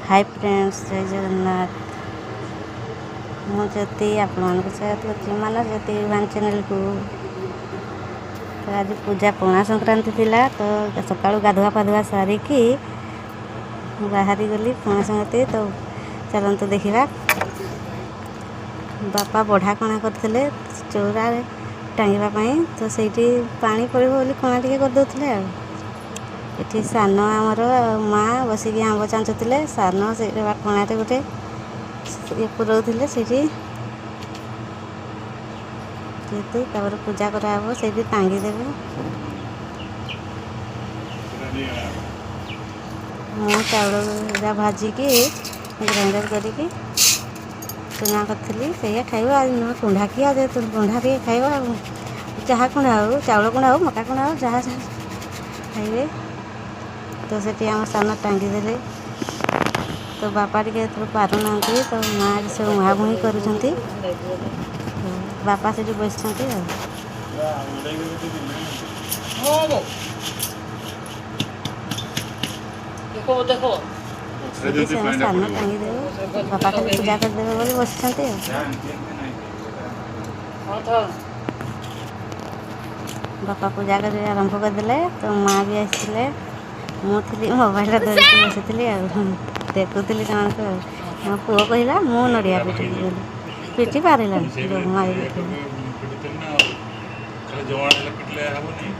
High friends, ଜୟ ଜଗନ୍ନାଥ। ମୁଁ ଜ୍ୟୋତି, ଆପଣମାନଙ୍କୁ ସ୍ୱାଗତ କରୁଛି ମାନସ ଜ୍ୟୋତି ୱାନ୍ ଚ୍ୟାନେଲକୁ। ତ ଆଜି ପୂଜା ପଣା ସଂକ୍ରାନ୍ତି ଥିଲା, ତ ସକାଳୁ ଗାଧୁଆ ପାଧୁଆ ସାରିକି ବାହାରି ଗଲି ପଣା ସଂକ୍ରାନ୍ତି। ତ ଚାଲନ୍ତୁ ଦେଖିବା। ବାପା ବଢ଼ା କଣା କରିଥିଲେ ଚଉରାରେ ଟାଙ୍ଗିବା ପାଇଁ, ତ ସେଇଠି ପାଣି ପଡ଼ିବ ବୋଲି କଣା ଟିକେ କରିଦେଉଥିଲେ। ଆଉ ଏଠି ସାନ ଆମର ମା ବସିକି ଆମ୍ବ ଚାଞ୍ଚୁଥିଲେ, ସାନ ସେଇ କଣାରେ ଗୋଟେ ଇଏ ପୁରଉଥିଲେ ସେଇଠି। ଯେହେତୁ ତାପରେ ପୂଜା କରାହେବ, ସେଇଠି ଟାଙ୍ଗି ଦେବେ। ମୁଁ ଚାଉଳ ଭାଜିକି ଗ୍ରାଇଣ୍ଡର କରିକି ଚୁନା କରିଥିଲି, ସେଇଆ ଖାଇବ ଆଜି। ନୂଆ କୁଣ୍ଡା ଖିଆ ଯେହେତୁ କୁଣ୍ଡା ଟିକେ ଖାଇବ, ଆଉ ଯାହା କୁଣ୍ଡା ହଉ, ଚାଉଳ କୁଣ୍ଡା ହଉ, ମକା କୁଣ୍ଡା ହଉ, ଯାହା ଖାଇବେ। ତ ସେଠି ଆମ ସାନ ଟାଙ୍ଗିଦେଲେ। ତ ବାପା ଟିକେ ଏଥର ପାରୁନାହାନ୍ତି, ତ ମା ସବୁ ମୁହାଁମୁହିଁ କରୁଛନ୍ତି, ବାପା ସେଠି ବସିଛନ୍ତି। ଆଉ ସେଠି ସେ ଆମ ସାନ ଟାଙ୍ଗିଦେବେ, ବାପା ଖାଲି ପୂଜା କରିଦେବେ ବୋଲି ବସିଛନ୍ତି। ଆଉ ବାପା ପୂଜା କରିବା ଆରମ୍ଭ କରିଦେଲେ, ତ ମା ବି ଆସିଥିଲେ। ମୁଁ ଥିଲି ମୋବାଇଲଟା ଧରିକି ବସିଥିଲି ଆଉ ଦେଖୁଥିଲି ସେମାନଙ୍କୁ। ଆଉ ମୋ ପୁଅ କହିଲା ମୁଁ ନଡ଼ିଆ ପିଟିବି ବୋଲି, ପିଟି ପାରିଲାନି, ମାରି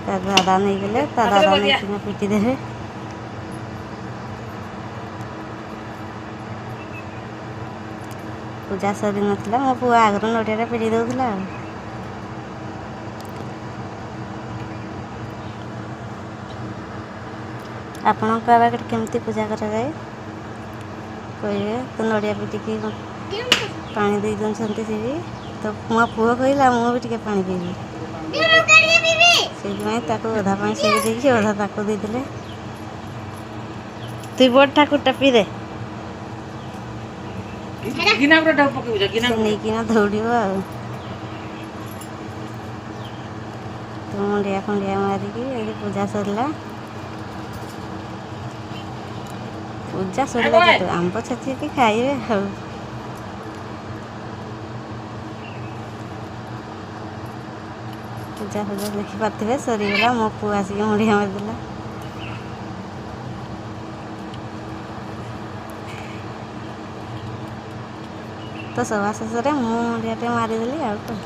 ତା ଦାଦା ନେଇଗଲେ, ତା ଦାଦା ନେଇକିନା ପିଟି ଦେବେ। ପୂଜା ସରିନଥିଲା, ମୋ ପୁଅ ଆଗରୁ ନଡ଼ିଆଟା ପିଟି ଦେଉଥିଲା। ଆଉ ଆପଣଙ୍କ ଆଡ଼େ କେମିତି ପୂଜା କରାଯାଏ କହିବେ। ତ ନଡ଼ିଆ ପିଟିକି ପାଣି ଦେଇ ଦେଉଛନ୍ତି ସେଠି। ତ ମୋ ପୁଅ କହିଲା ମୁଁ ବି ଟିକେ ପାଣି ପିଇବି, ସେଇଥିପାଇଁ ତାକୁ ଅଧା ପାଣି ସେଇଠି ଦେଇକି ଅଧା ତାକୁ ଦେଇଦେଲେ। ତୁଇ ବଡ଼ ଠାକୁରଟା ପିଇଦେ, ସେ ନେଇକିନା ଦୌଡ଼ିବ। ଆଉ ତ ମୁଣ୍ଡିଆ ଫୁଣ୍ଡିଆ ମାରିକି ଏଇଠି ପୂଜା ସରିଲା। ପୂଜା ସରିଲା ଯେହେତୁ ଆମ୍ବ ଛେଚିକି ଖାଇବେ। ଆଉ ପୂଜା ଫୂଜା ଦେଖିପାରୁଥିବେ ସରିଗଲା। ମୋ ପୁଅ ଆସିକି ମୁଣ୍ଡିଆ ମାରିଦେଲା। ତ ସଭା ଶେଷରେ ମୁଁ ମୁଣ୍ଡିଆଟେ ମାରିଦେଲି। ଆଉ କ'ଣ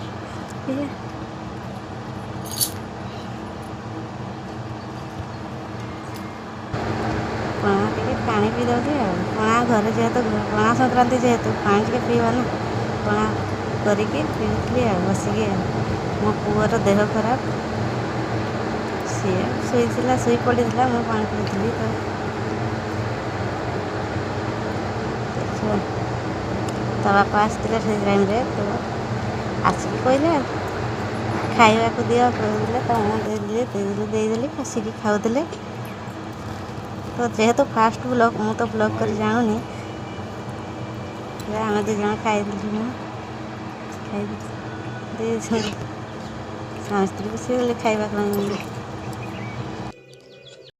ପଣା ଟିକେ ପାଣି ପିଇ ଦେଉଛି। ଆଉ ପଣା ଘରେ ଯେହେତୁ ପଣା ସଂକ୍ରାନ୍ତି ଯେହେତୁ ପାଣି ଟିକେ ପିଇବା ନା, ପଣା କରିକି ପିଉଥିଲି ଆଉ ବସିକି। ଆଉ ମୋ ପୁଅର ଦେହ ଖରାପ, ସିଏ ଶୋଇଥିଲା, ଶୋଇ ପଡ଼ିଥିଲା, ମୁଁ ପାଣି ପିଉଥିଲି। ତ ତା ବାପା ଆସିଥିଲେ ସେଇ ଟାଇମ୍ରେ, ତ ଆସିକି କହିଲେ ଖାଇବାକୁ ଦିଅ କହିଲେ, ତ ମୁଁ ଦେଇଦେଲି ଦେଇଦେଲି ଦେଇଦେଲି, ବସିକି ଖାଉଥିଲେ। ତ ଯେହେତୁ ଫାଷ୍ଟ ବ୍ଲଗ୍, ମୁଁ ତ ବ୍ଲଗ୍ କରି ଜାଣୁନି, ଆମେ ଦୁଇ ଜଣ ଖାଇଦେଲୁ। ମୁଁ ଖାଇ ଦେଇ ସ୍ୱାମୀ ସ୍ତ୍ରୀ ବସିଗଲେ ଖାଇବା ପାଇଁ।